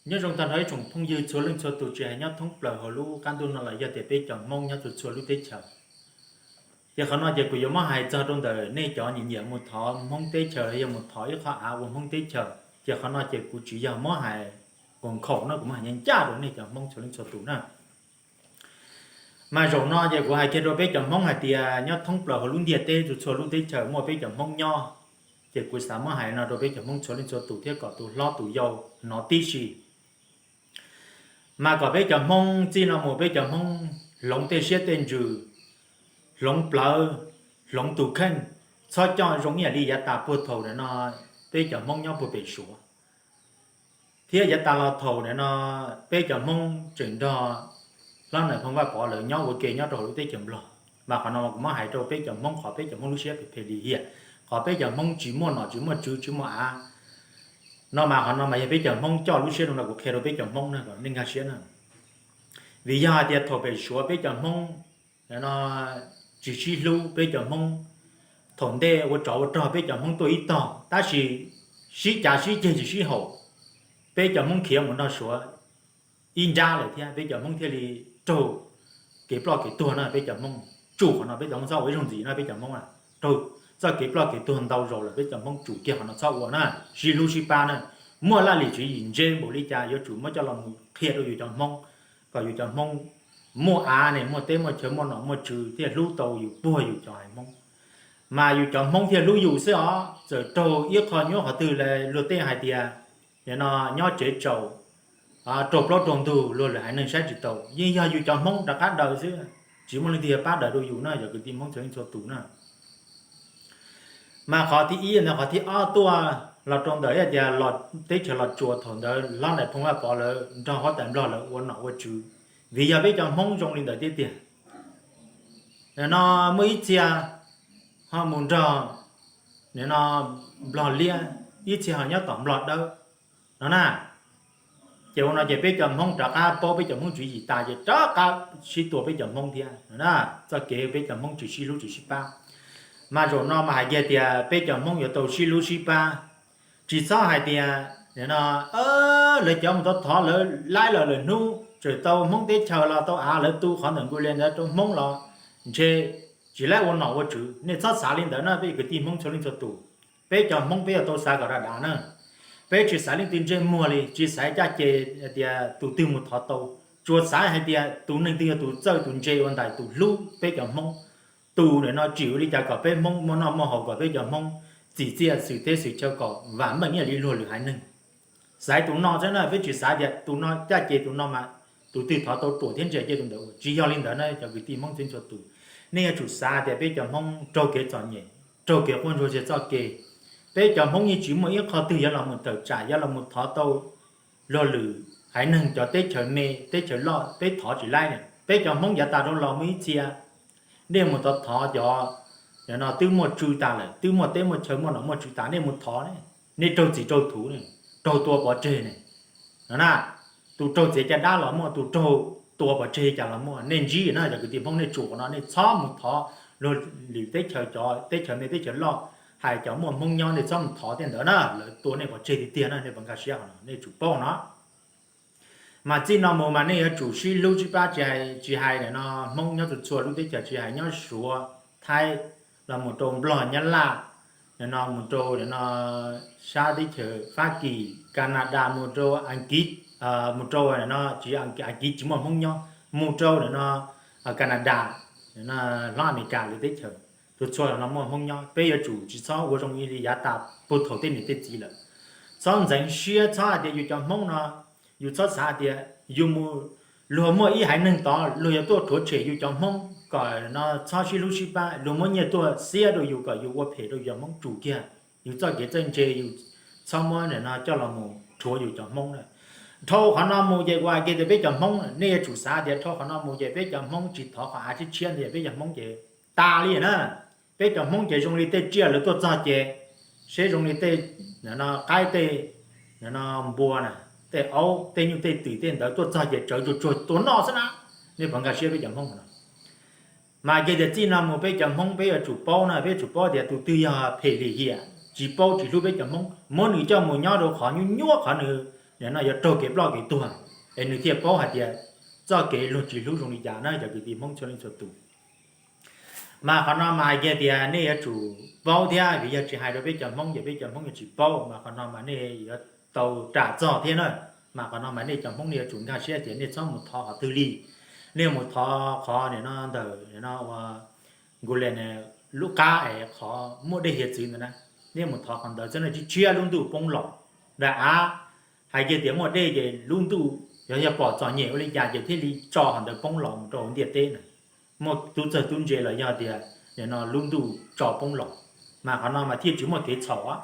Nyob zoo tag nrho ib tsoom phooj ywg txhua leej txhua tus tsis hais nyob thoob plaws hauv lub qab ntuj no los yog tias peb cov Hmoob nyob txhua txhua lub teb chaws. Ces qhov no ces kuv yuav muab hais txog rau ntawm nej cov nyiam nyiam mus thov Hmoob teb chaws los yog mus thov ib qho av ua Hmoob teb chaws, ces qhov no ces kuv tsis yog muab hais quas nkhaus no, kuv muab hais ncaj ncaj rau nej cov Hmoob txhua leej txhua tus na. Mas zaum no ces kuv hais kiag rau peb cov Hmoob hais tias nyob thoob plaws hauv lub ntiaj teb txhua txhua lub teb chaws muaj peb cov Hmoob nyob, ces kuv xav muab hais no rau peb cov Hmoob txhua leej txhua tus thiab kom tus hlob tus yau hnov tib si. Mas kom peb cov Hmoob txij no mus peb cov Hmoob hloov tej siab tej ntsws, hloov plawv, hloov tus kheej, txhob coj zoo ib yam li yav tas puag thaum ntawm no peb cov Hmoob nyob puag pem Suav, thiab yav tas los thaum ntawm no peb cov Hmoob tseem nrog hlob Nais Phoo Vaj Pov lawv nyob ua ke nyob rau hauv lub teb chaws Nplog. Mas qhov no kuv muab hais rau peb cov Hmoob qhov peb cov Hmoob lub siab phem phem lim hiam, qhov peb cov Hmoob tsis muaj nom tsis muaj tswv tsis muaj av no mas qhov no mas yog peb cov Hmoob coj lub siab rau no kuv qhia rau peb cov Hmoob na kom nej nkag siab na. Vim yog hais tias thaum pem Suav peb cov Hmoob no tsis sib hlub, peb cov Hmoob thaum ntej ua tsov ua rog peb cov Hmoob tuaj ib tog, tab sis sib cav sib ceg tsis sib haum, peb cov Hmoob khiav mus nrog Suav ib nrab lawm thiab peb cov Hmoob thiaj li raug kev ploj kev tuag na. Peb cov Hmoob tsum qhov no, peb cov Hmoob txhob ua ib zaug ntxiv na, peb cov Hmoob raug txoj kev ploj kev tuag ntau zaus lawm, peb cov Hmoob tsum kiag qhov no txhob ua na. Sib hlub sib pab na, muaj laj lim tswv yim ntse npaum li cas yuav tsum muab coj los mus qhia rau yus cov Hmoob, kom yus cov Hmoob muaj av ne, muaj teb muaj chaw, muaj nom muaj tswv thiaj hlub tau yus puag yus cov haiv Hmoob, mas yus cov Hmoob thiaj hlub yus xwb os. Txawm raug ib qho nyuab qhov twg los luag tej hais tias nim no nyob tsev tsaus, raug plaub raug ntug luag lwm haiv neeg saib tsis taus, yeej yog yus cov Hmoob rov qab daws xwb, tsis muaj leej twg yuav pab daws rau yus na cov kwv tij Hmoob txhua leej txhua tus na. Mas qhov thib ib ntawd, qhov thib ob tuaj los rau ntawm tias teb chaws Los Tsuas thaum ntawd hlob Nais Phoo Vaj Pov lawv nrog huab tais Nplog lawv ua nom ua tswv, vim yog peb cov Hmoob zoo li ntawd tiag tiag. Nim no muaj ib txhia ho mus nrog nim no Nplog liab, ib txhia ho nyob tom Nplog dawb no na. Ces ua no ces peb cov Hmoob rov qab paub peb cov Hmoob tswv yim tas ces rov qab sib tua peb cov Hmoob thiab no na. Txoj kev peb cov Hmoob tsis sib hlub tsis sib pab, mas zaum no mas hais kiag tias peb cov Hmoob yuav tau sib hlub sib pab. Tsis txhob hais tias nim no lawv cov mus thov thov lawv laib los lawm hnub tseem tau Hmoob teb chaws los tau av, lawv tu qhov ntawm nku li ntawd rau Hmoob los ntshe tsis laib ua nom ua tswv. Nej txhob xav li ntawd na peb kwv tij Hmoob txhua leej txhua tus. Peb cov Hmoob peb yuav tau xav kom dav dav na. Peb tsis xaiv leej twg ntsej muag li, tsis xaiv caj ces tias tus twg mus thov tau, tsuas xaiv hais tias tus neeg twg yog tus txawj tus ntse ua ntais tus hlub peb cov Hmoob, tus nim no tsim ua li cas kom peb Hmoob muaj noj muaj haus, kom peb cov Hmoob txim txiaj xwm teb xwm chaw kom vam meej ib yam li luag lwm haiv neeg. Xaiv tus no xwb na, peb tsis xav tias tus no caj ces tus no mas tus twg thov tau ruam thiab ntse ces tus ntawd ua, tsis yog li ntawd na cov kwv tij Hmoob txhua leej txhua tus. Nej yuav tsum xav tias peb cov Hmoob raug kev txom nyem, raug kev quaj ntsuag tsis txoj kev. Peb cov Hmoob yeej tsis muaj ib qho twg yuav los mus tawm tsam yuav los mus thov tau luag lwm haiv neeg cov teb chaws me teb chaws loj, peb thov tsis laib na. Peb cov Hmoob yav tas dhau los muaj ib txhia nej mus thov thov cov no twb muaj tswv tas lawm, twb muaj teb muaj chaw muaj nom muaj tswv tas, nej mus thov ne, nej raug txim raug thuv ne, raug tua pov tseg ne. No na, tus raug txiav caj dab los muaj, tus raug tua pov tseg cas los muaj. Nej ntsib na cov kwv tij Hmoob, nej tsum qhov no, nej txhob mus thov luag lwm teb chaws cov teb chaws me teb chaws loj, hais cov muaj Hmoob nyob nej txhob mus thov tej ntawd na, lawv tua nej pov tseg tiag tiag na, nej puas nkag siab qhov no, nej tsum paub no. Mas txij no mus mas nej yuav tsum sib hlub sib pab, tsis hais, tsis hais nim no Hmoob nyob txhua txhua lub teb chaws, tsis hais nyob Suav, Thaib, los mus rau Nplog, Nyab Laj, nim no mus rau nim no sab teb chaws Fab Kis, Canada, mus rau Askiv, mus rau nim no tsis, Askiv tsis muaj Hmoob nyob, mus rau nim no Canada, hlob Amelikas lub teb chaws, txhua txhua no muaj Hmoob nyob. Peb yuav tsum tsis txhob ua zoo li yav tas puag thaum tej niam tej txiv lawm. Txhob ntxeev siab, txhob hais tias yus cov Hmoob no, yus txhob xav hais tias yus mus, luag muaj ib haiv neeg tod luag yuav tuaj rhuav tshem yus cov Hmoob kom no txhob sib hlub sib pab, luag muab nyiaj tuaj xiab rau yus kom yus ua phem rau yus cov Hmoob, tsum kiag yus txoj kev txawj ntse, yus txhob muab nim no coj los mus rhuav yus cov Hmoob na. Dhau qhov no mus ces kuv hais kiag tias peb cov Hmoob, nej yuav tsum xav tias dhau qhov no mus ces peb cov Hmoob tsis thov qhov av tshiab tshiab ntxiv, peb cov Hmoob ces tas li na. Peb cov Hmoob ces zoo li tej tsiaj lawv tuaj txog ces, seb zoo li tej no qaib, tej no npua na, tej aub, tej nyuj tej twm tej ntawd tuaj txog ces tsawv tsuag tsuag tua noj xwb na. Nej puas nkag siab peb cov Hmoob no? Mas kiag tias txij no mus peb cov Hmoob peb yuav tsum paub na, peb yuav tsum paub tias tus twg yog phem lim hiam tsis paub tsis hlub peb cov Hmoob, muab nws coj mus nyob rau qhov nyuaj nyuaj, qhov nws no yuav raug kev ploj kev tuag, es nws thiaj paub hais tias txoj kev luag tsis hlub zoo li cas na cov kwv tij Hmoob txhua leej txhua tus. Mas qhov no mas hais kiag tias nej yuav tsum paub thiab, vim yog tsis hais rau peb cov Hmoob ces peb cov Hmoob yuav tsis paub, mas qhov no mas nej yuav tau ras txog thiab na. Mas qhov no mas nej cov Hmoob nej yuav tsum nkag siab tias nej txhob mus thov qhov twg li. Nej mus thov qhov nim no ntawm nim no ua Nkules lub qab es qhov muaj dej hiav txwv ntawd na, nej mus thov qhov ntawd xwb na, tshiab tshiab lub ntuj poob los. Daim av hais kiag tias muaj dej ces lub ntuj yog, yog pom txom nyem ua li cas ces thiaj li tso qhov ntawd poob los mus rau hauv ntiaj teb na. Muaj tub txawg tub ntse los yog tias nim no lub ntuj tso poob los, mas qhov no mas thiaj tsis muaj kev txhaum.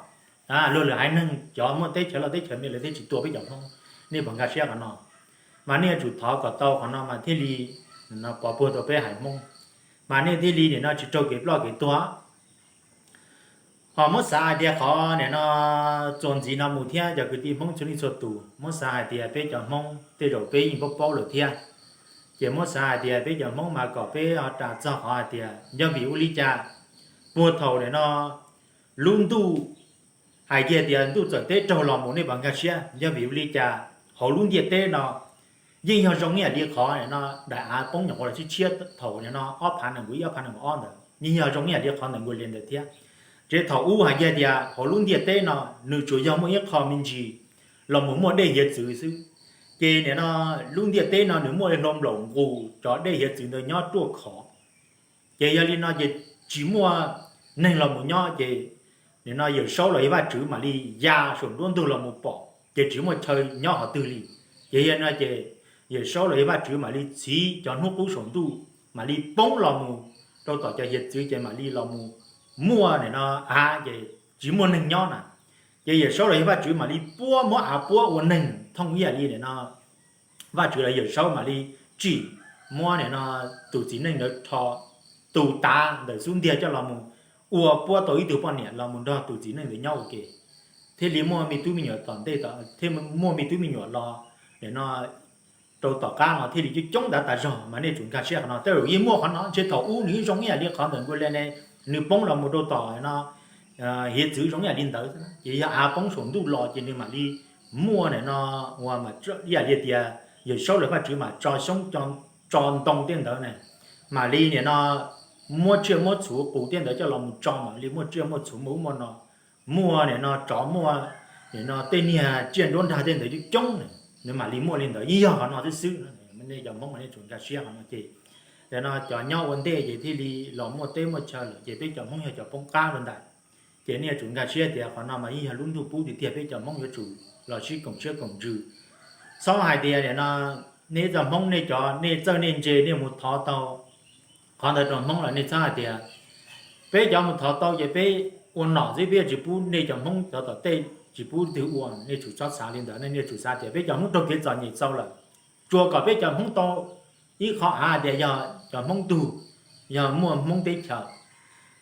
Luag lwm haiv neeg cov muaj teb chaws loj teb chaws me lawv thiaj tsis tua peb cov Hmoob. Nej puas nkag siab qhov no? Mas nej yuav tsum thov kom tau qhov no mas thiaj li pov puag tau peb haiv Hmoob, mas nej thiaj li nim no tsis raug kev ploj kev tuag. Ho muab xav hais tias qhov nim no txuas ntxiv no mus thiab cov kwv tij Hmoob txhua leej txhua tus, muab xav hais tias peb cov Hmoob tej zaum peb yeej paub paub lawm thiab. Ces muab xav hais tias peb cov Hmoob mas kom peb ho ras txog qhov hais tias yog vim ua li cas puag thaum nim no lub ntuj, hais kiag tias ntuj txawm teb raug los mus nej puas nkag siab, yog vim ua li cas hauv lub ntiaj teb no yeej yog zoo ib yam li qhov nim no daim av poob nyuam qhuav los tshiab tshiab thaum nim no ob phav nees nkaum ib ob phav nees nkaum ob ntawd yeej yog zoo ib yam li qhov ntawm Nkules ntawd thiab. Ces thaum ub hais kiag tias hauv lub ntiaj teb no nws tsuas yog muaj ib qho me ntsis los mus muaj dej hiav txwv xwb. Ces nim no lub ntiaj teb no nws muaj hlo nplaum nqus cov dej hiav txwv ntawd nyob ruaj khov. Ces yog li no ces tsis muaj neeg los mus nyob ces nim no Yawm Saub los yog Vajtswv mam li ya saum nruab ntug los mus pom ces tsis muaj chaw nyob qhov twg li. Ces yog no ces Yawm Saub los yog Vajtswv mam li txhiv cov hnub qub saum ntuj mam li poob los mus rau tom cov hiav txwv ces mam li los mus muaj nim no av ces tsis muaj neeg nyob na. Ces Yawm Saub los yog Vajtswv mam li puab muab av puab ua neeg thooj ib yam li nim no Vajtswv los Yawm Saub mam li tsim muab nim no tus txiv neej ntawd rho tus tav ntawm xub ntiag coj los mus ua puab tau ib tug poj niam los mus nrog tus txiv neej ntawd nyob ua ke. Thiaj li muaj me tub me nyuam tom ntej, thiaj muaj me tub me nyuam los nim no rau tom qab no thiaj li coob coob tas tas zog. Mas nej tsum nkag siab qhov no, tej zaum yeej muaj qhov no, ntshe thaum ub nws yeej zoo ib yam li qhov ntawm Nkules ne, nws poob los mus rau tom no hiav txwv zoo ib yam li ntawd. Ces yog av poob saum ntuj los ces nws mam li muaj nim no ua ib yam li tias Yawm Saub los Vajtswv mam tso xyoob tso ntoo tej ntawd ne, mam li nim no muab tsiaj muab txhu qus tej ntawd coj los mus tso mam li muaj tsiaj muaj txhu muaj ub muaj no, muaj nim no tsov muaj nim no tej niag tsiaj nruab nrag tej ntawd coob coob ne, nws mam li muaj li ntawd. Yeej yog qhov no xwb xwb. Nej cov Hmoob mas nej tsum nkag siab qhov no ces, no cov nyob ua ntej ces thiaj li los muaj teb muaj chaw lawm ces peb cov Hmoob yog cov poob qab rau ntawd. Ces nej yuav tsum nkag siab tias qhov no mas yeej yog lub ntuj pub tiag tiag, peb cov Hmoob yuav tsum los sib koom siab koom ntsws. Txhob hais tias nim no nej txoj Hmoob nej cov nej txawj nej ntse nej mus thov tau qhov ntawd rau Hmoob los nej txhob hais tias peb cov mus thov tau ces peb ua nom xwb, peb tsis pub nej cov Hmoob cov tom tej tsis pub twg ua. Nej tsum txhob xav li ntawd, nej tsum xav tias peb cov Hmoob raug kev txom nyem txaus lawm, tsuas kom peb cov Hmoob tau ib qho av tias yog cov Hmoob tug, yog muaj Hmoob teb chaws,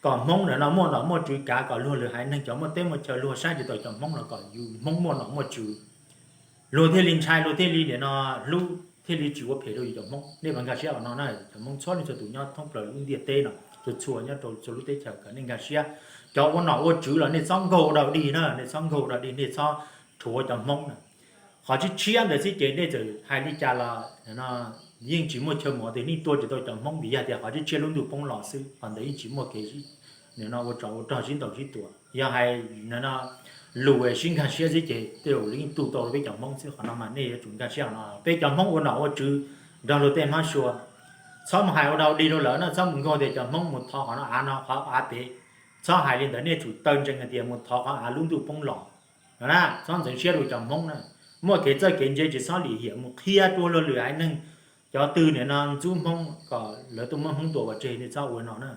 kom Hmoob nim no muaj nom muaj tswv kav, kom luag lwm haiv neeg cov muaj teb muaj chaw luag saib tsis taus cov Hmoob los kom yus Hmoob muaj nom muaj tswv, luag thiaj li ntshai, luag thiaj li nim no hlub, thiaj li tsis ua phem rau yus cov Hmoob. Nej puas nkag siab qhov no na? Cov Hmoob txhua leej txhua tus nyob thoob plaws lub ntiaj teb no, txhua txhua nyob rau txhua lub teb chaws kom nej nkag siab. Cov ua nom ua tswv los nej txhob nkaug ua dog dig na, nej txhob nkaug ua dog dig, nej txhob rhuav cov Hmoob na. Qhov tshiab tshiab ntawd xwb ces nej txawm hais li cas los yeej tsis muaj chaw mov tias nej tua tsis tau cov Hmoob, vim yog tias qhov tshiab tshiab lub ntuj poob los xwb, qhov ntawd yeej tsis muaj kev nim no ua tsov ua rog sib ntaus sib tua. Yog hais nim no lus sib nkag siab xwb ces tej zaum yeej tu tau rau peb cov Hmoob xwb. Qhov no mas nej yuav tsum nkag siab qhov no, peb cov Hmoob ua nom ua tswv nrog luag tej hmab sua, txhob mus hais ua dog dig rau lawv na, txhob mus nkaug tias cov Hmoob mus thov qhov no av no qhov av pem, txhob hais li ntawd, nej tsum taw ntseeg hais tias mus thov qhov av lub ntuj poob los no na. Txhob ntxeev siab rau cov Hmoob na, muaj kev txawj kev ntse tsis txhob lim hiam mus qhia rau luag lwm haiv neeg, cov twg nim no ntxub Hmoob kom lawv tuaj muab Hmoob tua pov tseg, nej txhob ua no na.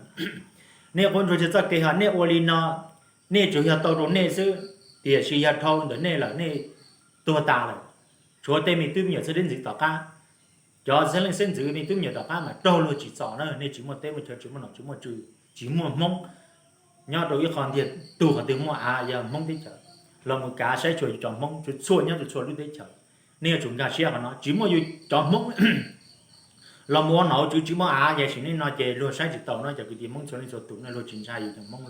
Nej quab ntsuag tsis txoj kev, ho nej ua li no nej tsuas yog tau rau nej xwb, tiam sis yog dhau ntawm nej lawm nej tuag tas lawm. Tshuav tej me tub me nyuam xeeb leej ntxwv tom qab, cov xeeb leej xeeb ntxwv me tub me nyuam tom qab mas raug luag tsim txom na, nej tsis muaj teb muaj chaw, tsis muaj nom tsis muaj tswv, tsis muaj Hmoob nyob rau ib qho ntiag tug qhov twg muaj av yog Hmoob teb chaws los mus kav saib xyuas yus cov Hmoob txhua txhua nyob rau txhua lub teb chaws. Nej yuav tsum nkag siab qhov no, tsis muaj yus cov Hmoob los mus ua nom ua tswv tsis muaj av, yam sim neej no ces luag saib tsis taus no cov kwv tij Hmoob txhua leej txhua tus no, luag tsis ntshai yus cov Hmoob,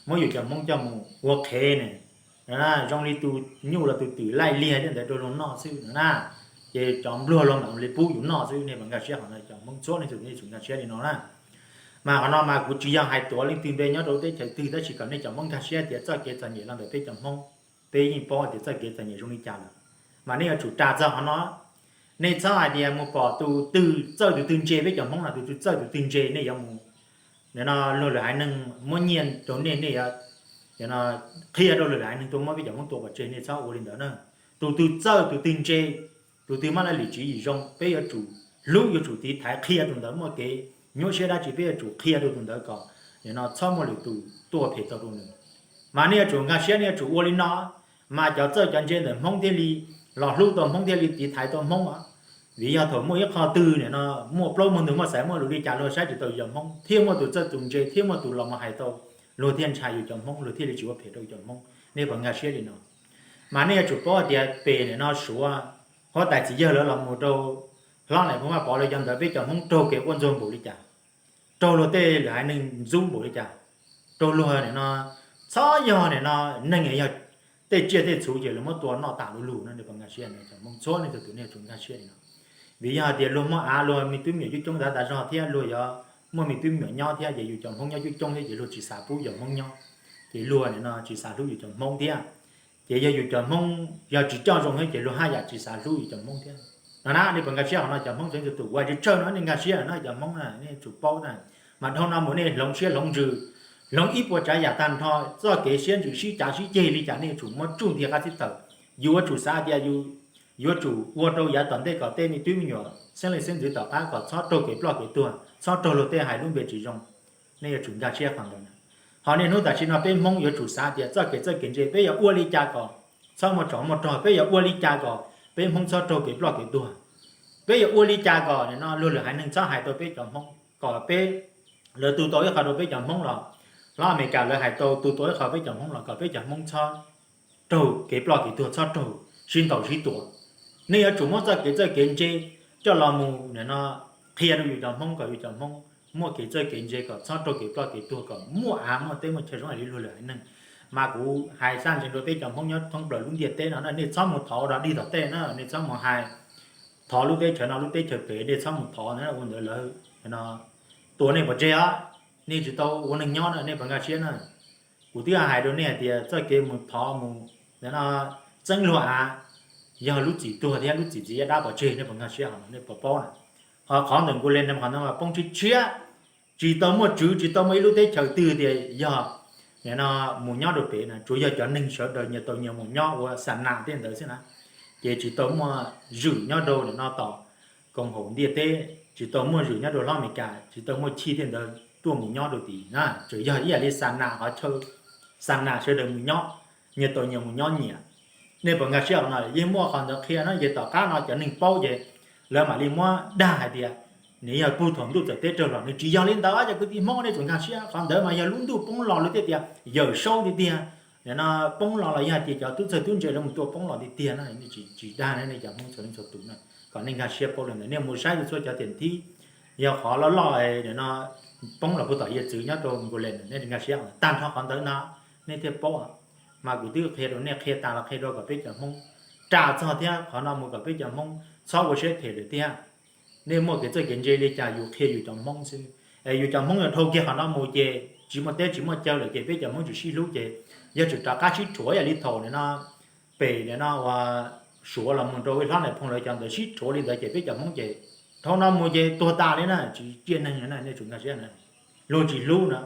muab yus cov Hmoob coj mus ua qhev ne, zoo li tus nyuj los tus twm laij liag tej ntawd rau luag noj xwb no na. Ces cov npluag los mam li pub yus noj xwb. Nej puas nkag siab qhov no? Cov Hmoob txhua leej txhua tus nej tsum nkag siab li no na. Mas qhov no mas kuv tsis yog hais tuav leej twg npe nyob rau teb chaws twg, tab sis kom nej cov Hmoob nkag siab tias txoj kev txom nyem los ntawm peb cov Hmoob, peb yeej paub tias txoj kev txom nyem zoo li cas lawm. Mas nej yuav tsum ras txog qhov no. Nej txhob hais tias mus pom tus twg txawj tus twg ntse peb cov Hmoob no, tus twg txawj tus twg ntse nej yuav mus, no luag lwm haiv neeg muab nyiaj rau nej, nej yuav qhia rau lwm haiv neeg tuaj muab peb cov Hmoob tua pov tseg. Nej txhob ua li ntawd na. Tus twg txawj tus twg ntse, tus twg muaj lub lim tswv yim zoo, peb yuav tsum hlub, yuav tsum tiv thaiv qhia tus ntawd. Muaj kev nyuaj siab dab tsi peb yuav tsum qhia rau tus ntawd kom no txhob muaj lwm tus tuaj phem tau rau nws. Mas nej yuav tsum nkag siab, nej yuav tsum ua li no, mas cov txawj cov ntse ntawm Hmoob thiaj li los hlub tau Hmoob, thiaj li tiv thaiv tau Hmoob os. Vim yog thaum muaj ib qho twg no muaj plaub muaj ntug, muaj xaiv muaj lus li cas luag saib tsis taus yus cov Hmoob, thiaj muaj tus txawj tus ntse, thiaj muaj tus los mus hais tau, luag thiaj ntshai yus cov Hmoob, luag thiaj li tsis ua phem rau yus cov Hmoob. Nej puas nkag siab li no? Mas nej yuav tsum paub tias pem no Suav, huab tais txiv yawg lawv los mus rau hlob Nais Phoo Vaj Pov lawv cov ntawd, peb cov Hmoob raug kev quaj ntsuag npaum li cas, raug luag tej lwm haiv neeg ntxub npaum li cas, raug luag no, txhob yog no neeg yog tej tsiaj tej txhu ces lawv muab tua noj tas lug lug no. Nej puas nkag siab? Cov Hmoob txhua leej txhua tus nej yuav tsum nkag siab li no. Vim yog hais tias luag muaj av, luag me tub me nyuam coob coob tas tas zog thiab luag yuav muaj me tub me nyuam nyob thiab, ces yus cov Hmoob nyob coob coob thiab ces luag tsis xav pub yus Hmoob nyob, ces luag no tsis xav hlub yus cov Hmoob thiab. Ces yog yus cov Hmoob yog tsis coj zoo thiab ces luag haj yam tsis xav hlub yus cov Hmoob thiab no na. Nej puas nkag siab qhov no? Cov Hmoob txhua leej txhua tus uas tsis tsawg no nej nkag siab na, cov Hmoob na nej tsum paub na. Mas dhau no mus nej hloov siab hloov ntsws, hloov ib puas tsav yam tag nrho, txoj kev siab ntsws sib cav sib ceg li cas nej yuav tsum muab tsuj nthi qab xib taws. Yus yuav tsum xav tias yus yuav tsum ua rau yav tom ntej kom tej me tub me nyuam xeeb leej xeeb ntxwv tom qab kom txhob raug kev ploj kev tuag, txhob raug luag tej hais lub npe tsis zoo. Nej yuav tsum nkag siab qhov ntawd na. Ho niaj hnub tam sim no peb Hmoob yuav tsum xav tias txoj kev txawj kev ntse peb yuav ua li cas kom txhob muaj tsov muaj rog, peb yuav ua li cas kom peb Hmoob txhob raug kev ploj kev tuag, peb yuav ua li cas kom no luag lwm haiv neeg txhob hais tau peb cov Hmoob, kom peb, lawv tu tau ib qho rau peb cov Hmoob los, hlob Amelikas lawv hais tau tu tau ib qho peb cov Hmoob los kom peb cov Hmoob txhob raug kev ploj kev tuag, txhob raug sib ntaus sib tua. Nej yuav tsum muab txoj kev txawj kev ntse coj los mus no qhia rau yus cov Hmoob kom yus cov Hmoob muaj kev txawj kev ntse kom txhob raug kev ploj kev tuag, kom muaj av muaj teb muaj chaw zoo li luag lwm haiv neeg. Mas kuv hais xaj ntsees rau peb cov Hmoob nyob thoob plaws lub ntiaj teb no na, nej txhob mus thov ua dog dig tom tej na, nej txhob mus hais thov lub teb chaws no lub teb chaws pem, nej txhob mus thov na, ua ntawd lawv no tua nej pov tseg os, nej tsis tau ua neeg nyob na, nej puas nkag siab na? Kuv twb hais rau nej hais tias txoj kev mus thov mus no txeeb luag av yog lub txim tuag thiab lub txim txiv yaj dab pov tseg, nej puas nkag siab qhov no? Nej puas paub na? Ho qhov ntawm Nkuj Len no qhov no mas poob tshiab tshiab, tsis tau muaj tswv, tsis tau muaj ib lub teb chaws twg tias yog no mus nyob rau pem na, tsuas yog cov neeg sawv daws nyias tau nyias mus nyob ua xa nas tej ntawd xwb na. Ces tsis tau muaj zwm nyob rau no tom koom haum ntiaj teb, tsis tau muaj zwm nyob rau hlob Amelikas, tsis tau muaj chij tej ntawd tuaj mus nyob rau tid na, tsuas yog ib yam li xa nas, qhov chaw xa nas sawv daws mus nyob, nyias tau nyias mus nyob nyias. Nej puas nkag siab qhov no? Yeej muaj qhov ntawd qhia no, ces tom qab no cov neeg paub ces lawv mam li muab dag hais tias nws yog puag thaum ntuj txawm teb raug los. Nws tsis yog li ntawd cov kwv tij Hmoob, nej tsum nkag siab, qhov ntawd mas yog lub ntuj poob los luag thiaj tias Yawm Saub tiag tiag. No poob los los yog tias cov tub txawj tub ntse lawv mus tua poob los tiag tiag na, nej tsis dag na nej cov Hmoob txhua leej txhua tus na. Kom nej nkag siab paub li ntawd, nej mus saib txhua cov tiam thib, yog qhov loj loj no poob los puag tom yias txwv nyob rau Nkuj Len, nej nkag siab tag nrho qhov ntawd no nej thiaj paub. Mas kuv twb qhia rau nej, qhia tas los qhia rau kom peb cov Hmoob ras txog thiab qhov no mus kom peb cov Hmoob txhob ua siab phem lawm thiab. Nej muaj kev txawj kev ntse li cas yus qhia yus cov Hmoob xwb. Es yus cov Hmoob yog dhau kiag qhov no mus ces tsis muaj teb tsis muaj chaw lawm ces peb cov Hmoob tsis sib hlub ces yog tseem rov qab sib rhuav ib yam li thaum no pem no ua Suav los mus rau hlob Nais Phoo lawv cov ntawd sib rhuav li ntawd ces peb cov Hmoob ces dhau no mus ces tuag tas li na, tsis tsiaj neeg na, nej tsum nkag siab na. Luag tsis hlub na,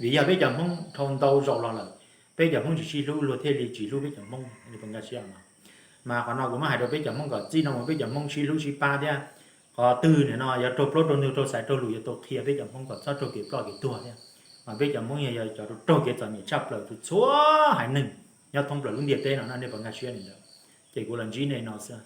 vim yog peb cov Hmoob dhau ntau zaus los lawm, peb cov Hmoob tsis sib hlub luag thiaj li tsis hlub peb cov Hmoob, nej puas nkag siab no? Mas qhov no kuv muab hais rau peb cov Hmoob kom txij no mus peb cov Hmoob sib hlub sib pab thiab. Qhov twg no yog raug plaub raug ntug raug xaiv raug lus yuav tau qhia peb cov Hmoob kom txhob raug kev ploj kev tuag thiab. Mas peb cov Hmoob yog cov raug kev txom nyem tshaj plaws rau txhua haiv neeg nyob thoob plaws lub ntiaj teb no, nej puas nkag siab li ntawd? Ces kuv los ntsib nej no xwb.